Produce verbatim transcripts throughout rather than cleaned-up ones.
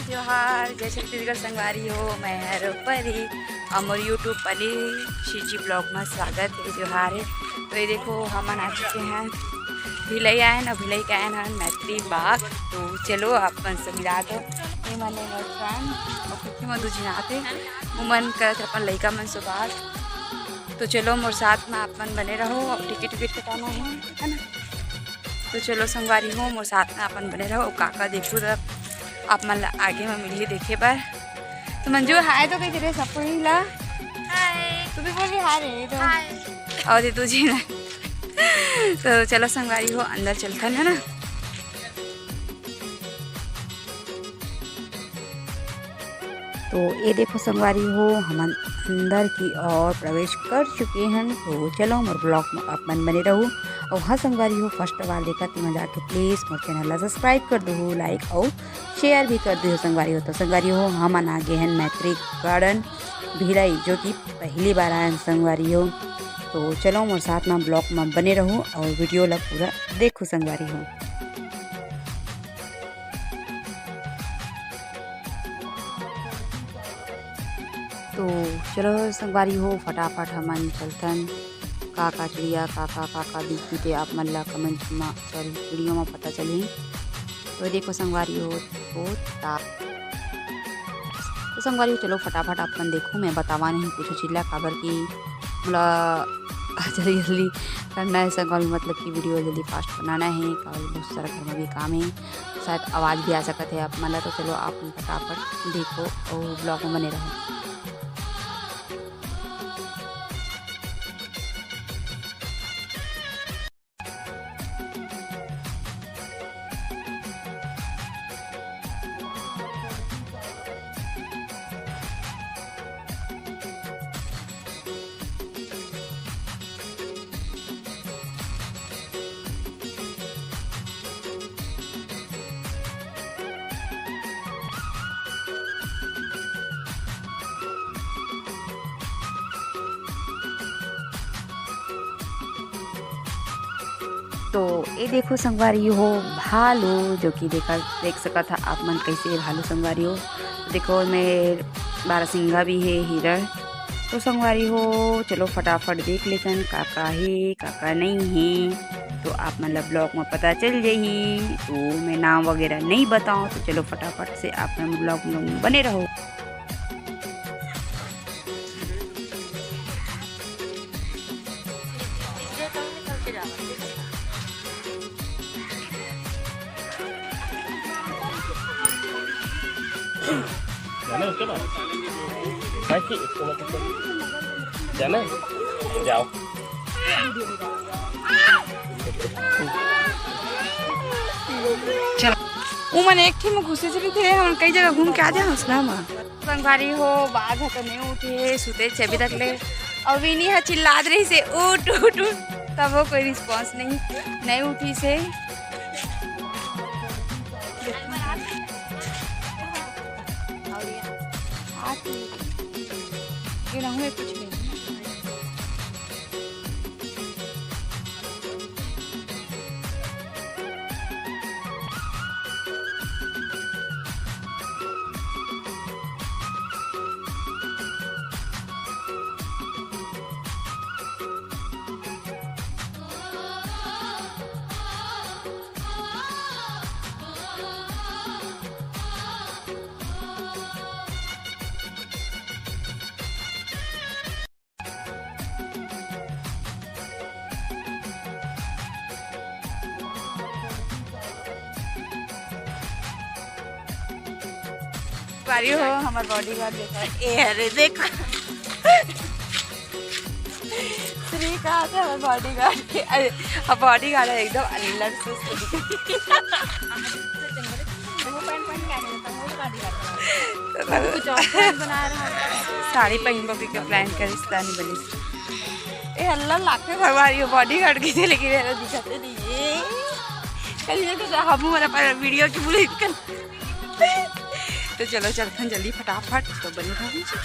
जोहार, जय छत्तीसगढ़ संगवारी हो, मैं हर परी अउ मोर YouTube परी CG vlog में स्वागत हे। जोहार हे। तो ये देखो, हमन आ चुके हैं, भिलाई आए ना, भिलाई के आए ना मैत्री बाग। तो चलो, आप मन से मिला दो। ये मने मोर friend अउ कुछ में दू झिन आते, उमन करत अपन लइका मन से बात। तो चलो, मोर साथ में आप मन बने रहो। अब टिकट विकट कटाना है, है ना? तो चलो संगवारी हो, मोर साथ में अपन बने रहो। का का देखो, तब आप मन ला आगे में मिलही देखे बर। तो मंजू, हाय तो कही दे रे सबको ही ला। हाय। तू भी बोली हाय रे, तो हाय। अउ दे तुझे ना। तो चलो संगवारी हो, अंदर चलथन, है ना? तो ये देखो संगवारी हो, हमन अंदर की ओर प्रवेश कर चुके हैं। तो चलो, मोर vlog में आप मन बने रहो। और हाँ संगवारी हो, first बार देखा तो जाके please मोर channel ला subscribe कर दो, like और share भी कर दो संगवारी हो। तो संगवारी हो, हमन आ गए हैं मैत्री garden भिलाई, जो कि पहली बार आए हैं संगवारी हो। तो चलो, मोर साथ में vlog में बने रहो और video ला पूरा देखो संगवारी हो। तो चलो संगवारी हो, फटाफट हमन चलथन। का का चिड़िया, का का, का का दिखही ते आप मन ला comment में, sorry, video में पता चलही। तो देखो संगवारी हो, तो ता-, तो संगवारी हो, चलो फटाफट आप मन देखो, मैं बतावा नहीं कुछ चीज ला, काबर कि मोला जल्दी जल्दी करना है संगवारी, मतलब कि video जल्दी fast बनाना है, काबर कि बहुत सारा घर में भी काम है। शायद आवाज़ भी आ सकत है आप मन ला, तो चलो आप मन फटाफट देखो और vlog में बने रहो। तो ये देखो संगवारी हो, भालू, जो कि देखा, देख सकत हा आप मन कैसे भालू संगवारी हो। देखो, मैं बारहसिंघा भी है, हिरण। तो संगवारी हो, चलो फटाफट देख लेथन का का हे, का का नहीं हे। तो आप मन ला vlog में पता चल जाही। तो मैं नाम वगैरह नहीं बताऊँ, तो चलो फटाफट से आप मन vlog में बने रहो। जाना है उसके बाद? भाई, कि उसको मत जाना है? जाओ। चल, उमन एक ठे में घुसे चली थे, हमन कई जगह घूम के आ जाए हौसला में। संगवारी हो, बाघ ह तो नहीं उठे, सुते चबी तक ले। अउ विनी ह चिल्लात रही से, "उठ, उठ, उठ।" तब वो कोई response नहीं, नहीं उठी से। ये ना हुए कुछ नहीं। पारी हो, हमर bodyguard देखा। ए, अरे, देखा। श्री कहा था हमर bodyguard। अरे, अब bodyguard है एकदम अल्लड़ सुस्त। कुछ और plan बना रहा है। साड़ी पहन के plan करिस, तानी बनी। ए, अल्लड़ लागथे भगवान, ये bodyguard के लिए, लेकिन मेरा दिखाते नहीं है। कल ये तो हम हमारा पर video की बुरी कर। तो चलो, चलथन जल्दी फटाफट, तो बनी रहो।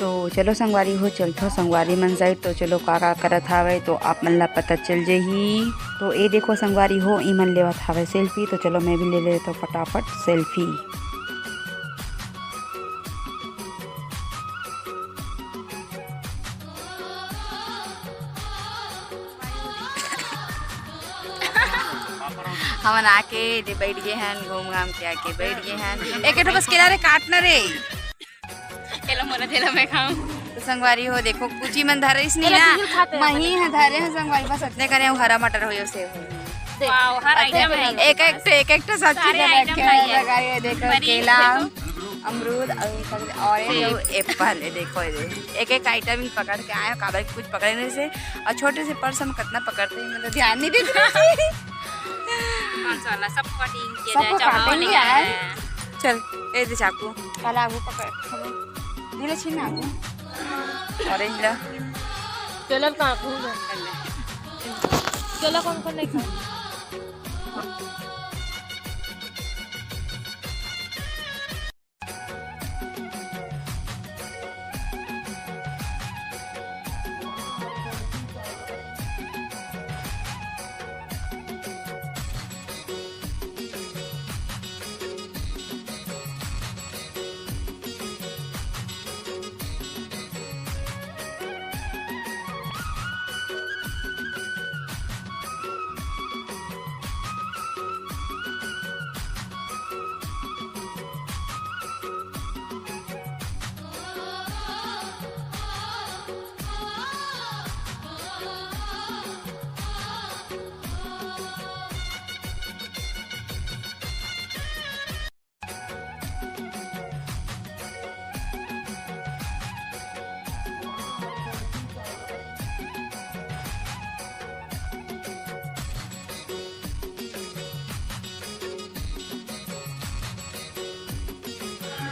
तो चलो संगवारी हो, चलथो संगवारी मन side। तो चलो का का करत हावय तो आप मन ला पता चल जही। तो ए देखो संगवारी हो, ई मन लेवत हावय selfie। तो चलो मैं भी ले लेता हूँ फटाफट selfie। हमन आके दे बैठ गए हन, घूम घाम के आके बैठ गए हन। एक ठो बस केला रे काटना रे। केला मोला देला, मैं खाऊं। तो संगवारी हो, देखो कुची मन धरे इसनी ना, मही ह धरे ह संगवारी, बस अतने करे हूँ, हरा मटर होयो से। वाओ, हर item है। एक एक ठो, एक एक ठो सब्जी सारे में item रखे है। लगाए, देखो बड़ी केला, देखो। अमरूद और orange सेब। और apple है। देखो ये एक एक item ही पकड़ के आए हो, काबर कि कुछ पकड़े नहीं से। और छोटे से purse में कितना पकड़ते हैं, मतलब ध्यान नहीं देते। कौन सा वाला? सबको काटेंगे, सबको चाकू काटेंगे लेके यार। आए हैं। चल, ए दे चाकू। पहला वो पकड़, खड़े। धीरे छीन ना वो। Orange ला। चलो, कहाँ घूम रहे हैं? चलो, कौन कौन नहीं खाए?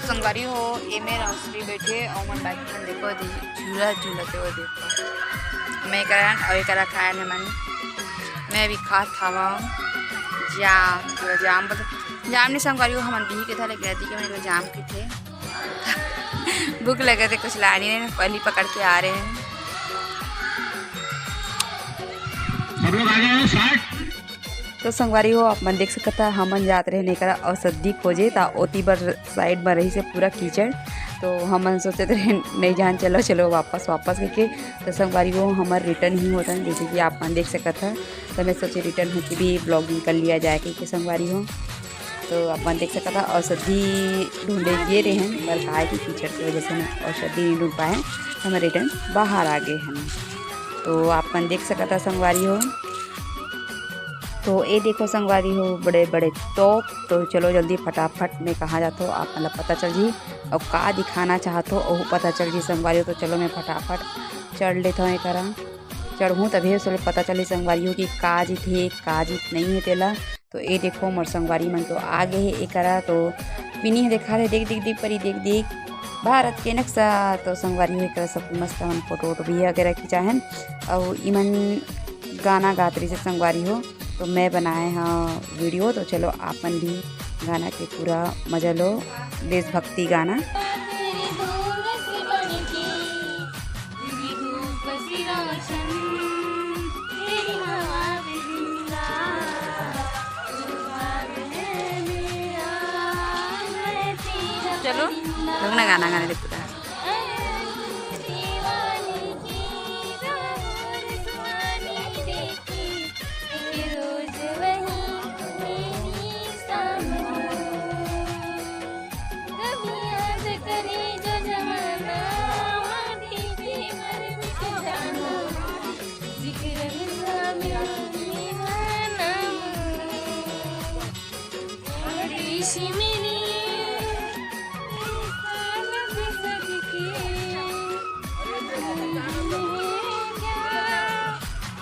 संगवारी हो, एमे राउश्री बैठे अउ मन बाकी मन देखो दे, झूला झूलत हे वो देखो। मैं एकरा अउ एकरा खाए ने मन, मैं अभी खात हवं जाम, पूरा जाम बोलते, जाम नहीं संगवारी हो, हमन बिही के था, लेकिन अदी के मन जाम के थे। भूख लगे थे, कुछ लानी नहीं, पहली पकड़ के आ रहे हैं। सब लोग आ गए हैं, साठ। तो संगवारी हो, आप मन देख सकत हा, हमन जात रहे एकरा औषधि खोजे, ता ओती बर side में रही से पूरा कीचड़। तो हमन सोचत रहे, "नहीं जान, चलो, चलो वापस, वापस," करके। तो संगवारी हो, हमर return ही होता है, जैसे कि आप मन देख सकत हा। तो मैं सोचे return होके भी vlogging कर लिया जाए, क्योंकि संगवारी हो, तो आप मन देख सकत हा, औषधि ढूंढे गे रहे हैं, पर काय की कीचड़ की वजह से मैं औषधि नहीं ढूंढ पाए, तो हम return बाहर आ गए हैं। तो आप मन देख सकत हा, संगवारी हो, तो ए देखो संगवारी हो, बड़े बड़े तोप। तो चलो जल्दी फटाफट में कहाँ जात हो, आप मतलब पता चल जी, और का दिखाना चाहत हो, ओहू पता चल जी संगवारी हो। तो चलो मैं फटाफट चढ़ लेता हूँ एकरा, चढ़ूँ तभी उसले पता चली संगवारी हो कि का जीत हे, का जीत नहीं है तेला। तो ए देखो मोर संगवारी मन तो आ गए हे एकरा, तो पिनी हे देखा दे, देख देख देख परी, देख देख भारत के नक्शा। तो संगवारी हो एकरा सब मस्त हमन फोटो वोटो भी वगैरह खिंचाहन, और इमन गाना गात रही से संगवारी हो, तो मैं बनाए हाँ video। तो चलो आपन भी गाना के पूरा मजा लो, देशभक्ति गाना। चलो, लोग ना गाना गाने लगता है।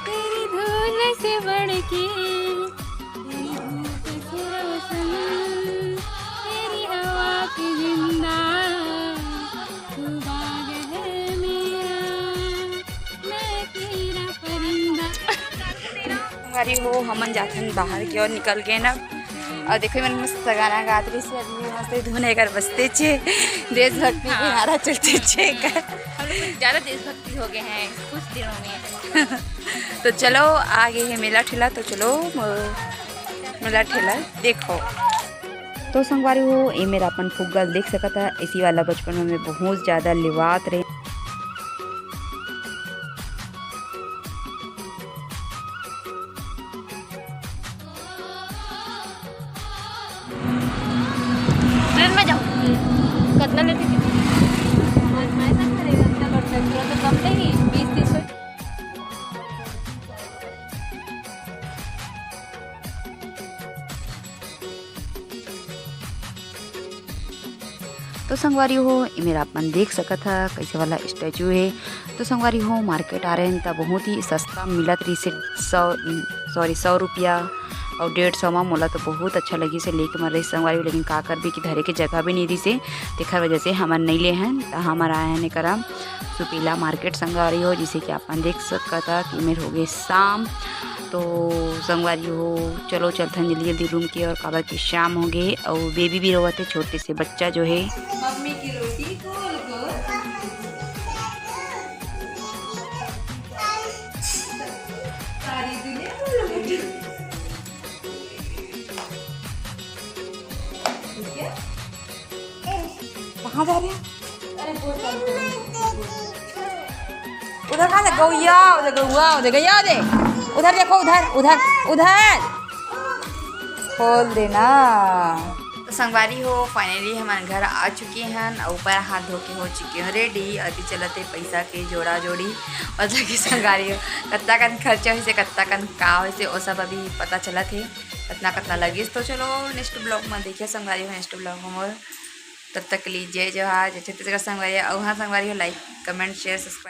तेरी धूल से बढ़ के, तेरी धूप से रोशन, तेरी हवा के जिंदा, तू बाग है मेरा, मैं तेरा परिंदा। संगवारी हो, हमन जाथन बाहर की ओर निकल गए ना। अउ देखो, मन मस्त गाना गात रहिस हे, अभी मस्त धुन एकर बजते छे, देशभक्ति के हाँ। नारा चलते छे एकर। हम लोग कुछ ज़्यादा देशभक्ति हो गए हैं कुछ दिनों में। तो चलो, आगे है मेला ठेला, तो चलो, म-, मेला ठेला देखो। तो संगवारी हो, ए मेर अपन फुग्गा देख सकत हा, इसी वाला बचपन में मैं बहुत ज़्यादा लेवात रहे। ट्रेन में जाओ। कितना लेते? मैं तो कम नहीं, बीस तीस रुपये। तो संगवारी हो, ए मेर अपन देख सकत हा, कैसे वाला स्टैचू है। तो संगवारी हो, मार्केट आ रहे हैं, त बहुत ही सस्ता मिलत रहिस हे, सौ, सॉरी, सौ रुपया अउ डेढ़ सौ मा। मोला तो बहुत अच्छा लगिस हे, लेके मन रहिस संगवारी हो, लेकिन का करबे कि धरे के जगह भी नहीं रहिस हे, तेखर वजह से हमन नहीं ले हन। त हमर आए हन एकरा सुपेला मार्केट संगवारी हो, जिसे कि अपन देख सकत हा कि मेर हो गए शाम। तो संगवारी हो, चलो चलथन जल्दी जल्दी रूम के, और काबर कि शाम हो गए, और बेबी भी रोवत है, छोटे से बच्चा जो है। मम्मी की रोटी गोल गोल, सारी दुनिया गोल गोल। ठीक है? कहाँ जा रहे हैं? अरे, वो चल, चल। उधर कहाँ से? गौया, उधर गौया, उधर गैया, उधर। उधर देखो, उधर, उधर, उधर। खोल देना। तो संगवारी हो, finally हमन घर आ चुके हन। अउ ऊपर हाथ धो के हो चुके हो ready। अभी चलत हे पैसा के जोड़ा जोड़ी, मतलब कि संगवारी हो, कत्ता कन खर्चा होइसे, कत्ता कन का होइसे, वो सब अभी पता चलत हे, कतना कतना लगिस। तो चलो next vlog में देखिए संगवारी हो, next vlog में। तब तक के लिए जय जोहार, जय छत्तीसगढ़ संगवारी। अउ हाँ संगवारी हो, like, comment, share, subscribe।